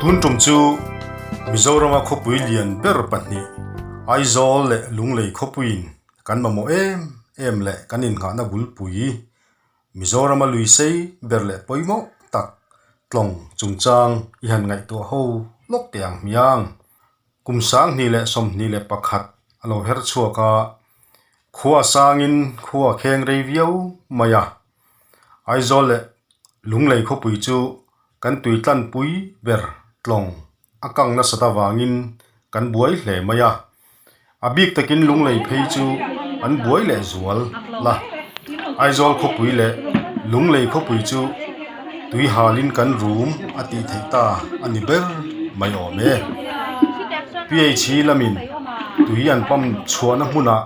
Tun tum chu Mizorama khawpui lian ber pahnih Aizawl leh Lunglei khawpuiin kan mamawh em em leh kan innghahna bulpui Mizorama lui sei ber leh pawimawh tak tlawng chungchang i han ngaihtuah ho lawk teh ang hmiang. Kum 2021 a lo her chhuak a, khua sangin khua kheng rei viau mai a. Aizawl leh Lunglei khawpui chu kan tui tlanpui ber tlawng a kang nasat avangin kan buai hle mai a. A bik takin Lunglei phei chu an buai leh zual la. Aizawl khawpui leh Lunglei khawpui chu tui halin kan rum a tih theih ta a ni ber mai awm e. PHE lamin tui an pump chhuahna hmunah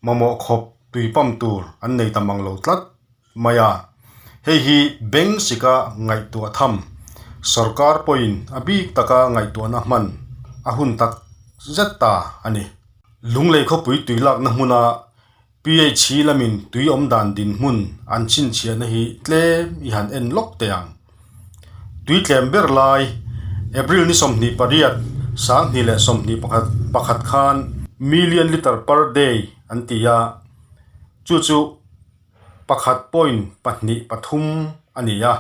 mamawh khawp tui pump tur an nei ta mang lo tlat mai a. Hei hi bank sika ngaihtuah tham sorkar pawhin a bik taka ngaihtuahna hman a hun tak zet ta a ni. Lunglei khawpui tui lakna hmuna PHE lamin tui awm dan dinhmun an chhinchhiahna hi tlem i han en lawk teh ang. Tui tlem ber lai April ni 28, 2021 khan million litre per day an ti a, chu chu pakhat point pahnih pathum a ni a.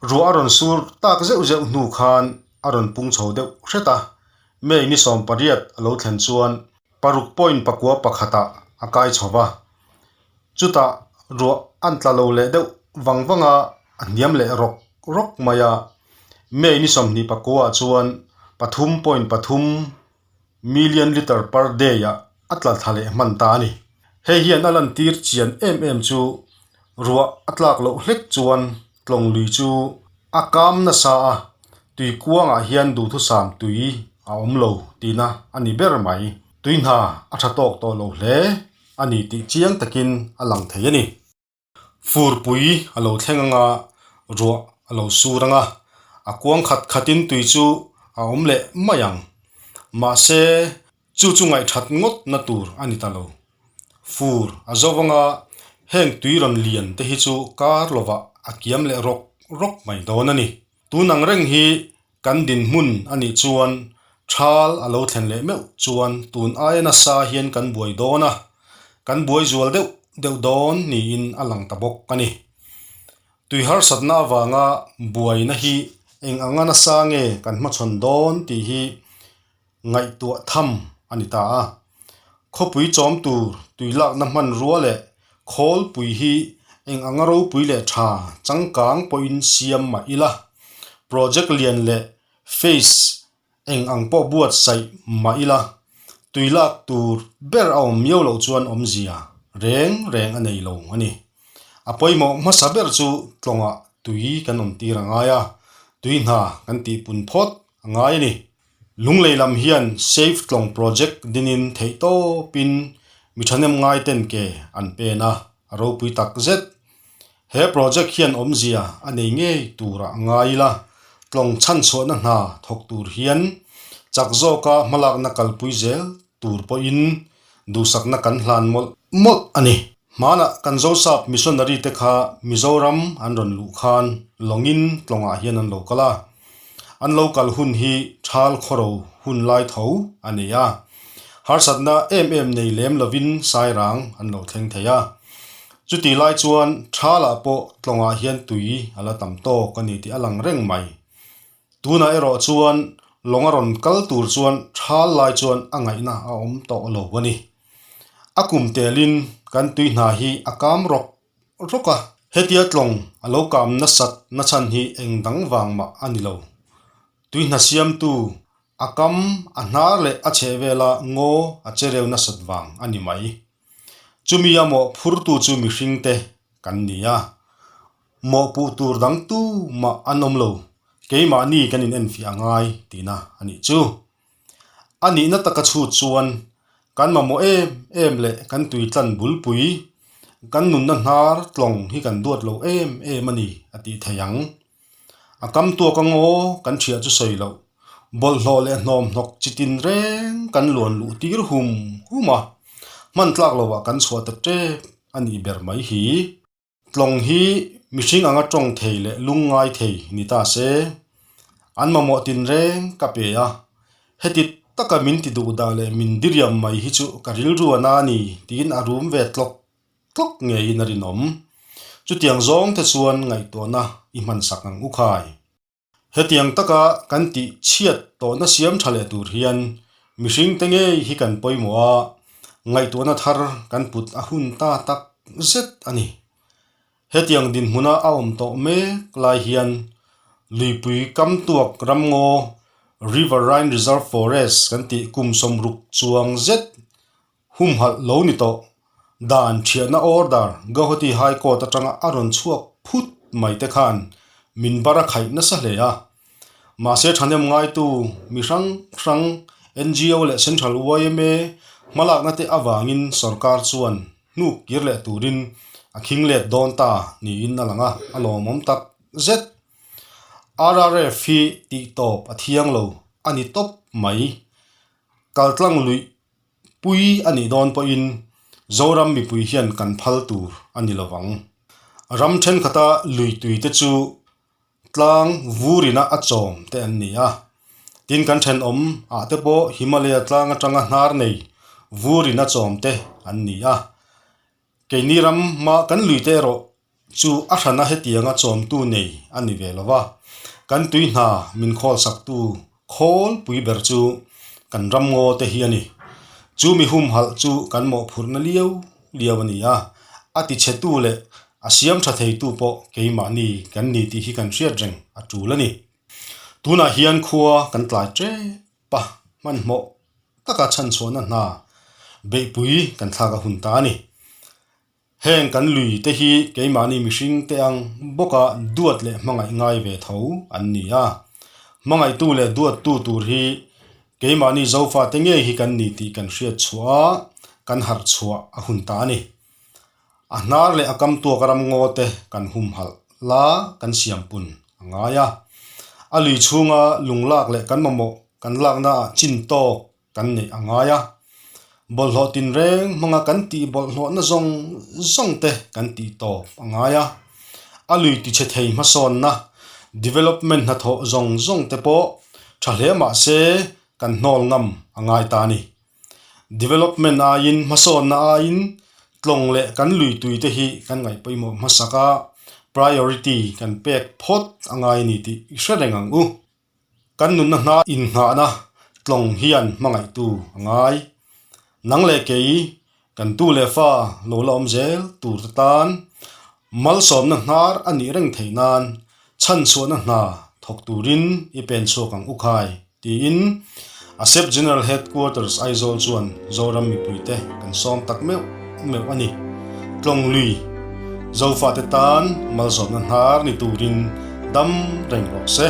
Ruah a rawn sur tak zeuh zeuh hnu khan a rawn pung chho deuh hret a, May ni 18 a lo thlen chuan Paruk point pakua pakhatah a kai chho va, chutah ruah an tla lo leh deuh vang vang a, a hniam leh rawk rawk mai a. May ni 20 pakuaah chuan pathum point pathum million litre per day ah a tla thla leh hman ta a ni. Hei hian a lantir chian em em chu ruah a tlak loh hlek chuan tlawng lui chu a kam nasa a, tui kuangah hian duhthusam tui a awm lo tihna a ni ber mai. Tui hna a tha tawk tawh lo hle a ni tih chiang takin a lang thei a ni. Furpui a lo thleng anga ruah a lo sur anga a kuang khat khatin tui chu a awm leh mai ang. Mahse, Chu chu ngaihthat ngawt na tur a ni ta lo. Fur a zo vanga heng tui rawn lian te hi chu kar lovah a kiam leh rawk rawk mai dawn a ni. Tun ang reng hi kan dinhmun a nih chuan thal a lo thlen leh meuh chuan tun aia nasa hian kan buai dawn a, kan buai zual deuh deuh dawn niin a lang ta bawk a ni. Tui harsatna avanga buaina hi eng anga nasa nge kan hmachhawn dawn tih hi ngaihtuah tham a ni ta a. Khawpui chawm tur tui lakna hmanrua leh khawlpui hi eng anga ropui leh tha changkang pawhin siam mah ila, project lian leh phase eng ang pawh buatsaih mah ila, tui lak tur ber a awm miau loh chuan awmzia reng reng a nei lo a ni. A pawimawh hmasa ber chu tlawngah tui kan awm tir a ngai a, tui hna kan tihpun phawt a ngai a ni. Lunglei lam hian Save Tlawng Project dinin theihtawpin mi thahnem ngaiten ke an pen a, a ropui tak zet. He project hian awmzia a nei ngei turah ngai ila, tlawng chhanchhuahna hna thawk tur hian chak zawka hmalakna kalpui zel tur pawhin duhsakna kan hlan mawlh mawlh a ni. Hmanah kan Zosap missionary te kha Mizoram an rawn luh khan lawngin tlawngah hian an lo kal a. An lo kal hun hi thal khawro hun lai tho a ni a. Harsatna em em nei lem lovin sairang an lo thleng thei a. Chutih lai chuan thalah pawh tlawngah hian tui a la tam tawk a ni tih a lang reng mai. Tunah erawh chuan lawng a rawn kal tur chuan thal lai chuan a ngaihna a awm tawh lo a ni. A kum telin kan tui hna hi a kam rawk rawk a, hetia tlawng a lo kam nasat na chhan hi eng dang vang mah a ni lo. Tui hna siamtu a kam a hnar leh a chheh vela ngaw a che reu nasat vang a ni mai. Chumi a mawh phurtu chu mihring te kan ni a, mawhpuh tur dang tu mah an awm lo, keimahni kan inenfiah a ngai tihna a nih chu. A nihna taka chhut chuan kan mamawh em em leh kan tui tlan bulpui, kan nunna hnar tlawng hi kan duat lo em em a ni a tih thei ang. A kam tuak a ngaw kan thiah chu sawi loh, bawlhhlawh leh hnawmhnawk chi tin reng kan luan luh tir hum hum a, hman tlak lovah kan chhuah ta tep a nih ber mai hi. Tlawng hi mihring anga tawng thei leh lung ngai thei ni ta se. An mamawh tinreng ka pe a, heti taka min ti duh dah leh min diriam mai hi chu ka rilru a na a ni tiin a rum ve tlawk tlawk ngeiin a rinawm. Chutiang zawng te chuan ngaihtuahna i hmansak ang u khai. Hetiang taka kan tih chhiat tawhna siam tha leh tur hian mihringte ngei hi kan pawimawh a, ngaihtuahna thar kan put a hun ta tak zet a ni. Hetiang dinhmuna a awm tawh mek lai hian luipui kam tuak ramngaw, Riverine Reserve Forest, kan tih kum 60 chuang zet Humhalh lo ni tawh. Dan thiahna order Guwahati High Court atanga a rawn chhuak phut mai te khan min bar a khaih nasa hle a. Mahse thahnem ngaitu mi hrang hrang ngo leh Central yma hmalakna te avangin sorkar chuan hnuk kir leh turin a khing let dawn ta niin a lang a, a lawmawm tak zet. RRF hi tihtawp a thiang lo a ni tawp mai. Kaltlang luih Pui a nih dawn pawhin Zoram mipui hian kan phal tur a ni lovang. Ram thenkhat-a lui tui te chu tlang vurina a chawm te an ni a. Tin kan thenawm ah te pawh Himalaya tlang atanga hnar nei vurina chawm te an ni a. Keini rama kan lui te erawh Chu a hrana hetianga chawmtu nei a ni ve lo va, kan tui hna min khawlsaktu khawl pui ber chu kan ramngaw te hi a ni. Chu mi humhalh chu kan mawhphurhna liau liau a ni a, a tichhetu leh a siam tha theitu pawh keimahni kan ni tih hi kan hriat reng a tul a ni. Tunah hian khua kan tlai tep a, hmanhmawh taka chhanchhuahna hna beihpui kan thlak a hun ta a ni. Heng kan lui te hi keimahni mihring te ang bawka duat leh hmangaih ngai ve tho an ni a. Hmangaihtu leh duattu tur hi keimahni Zofa te ngei hi kan ni tih kan hriat chhuah a, kan harh chhuah a hun ta a ni. A hnar leh a kam tuak ram ngaw te kan humhalh la kan siam pun a ngai a. A lui chhunga lung lak leh kan mamawh kan lakna ah chin tawk kan neih a ngai a, bawlhhlawh tinreng hmanga kan tih bawlhhlawhna zawng zawng te kan tih tawp a ngai a, a lui tichhe thei hmasawnna, development hnathawh zawng zawng te pawh tha hle mah se kan hnawl ngam a ngai ta a ni. Development aiin hmasawnna aiin tlawng leh kan lui tui te hi kan ngaih pawimawh hmasak a, priority kan pek phawt a ngai a ni tih i hre reng ang u. Kan nunna hna innghahna tlawng hian hmangaihtu a ngai. Nang leh kei, kan tu leh fa lo la awm zel tur te tan malsawmna hnar a nih reng theih nan chhanchhuahna hna thawk turin i pen chhuak ang u khai, tiin ASEP General Headquarters Aizawl chuan Zoram mipuite kan sawm tak meuh meuh a ni. Tlawng lui, Zofate tan malsawmna hnar ni turin dam reng rawh se.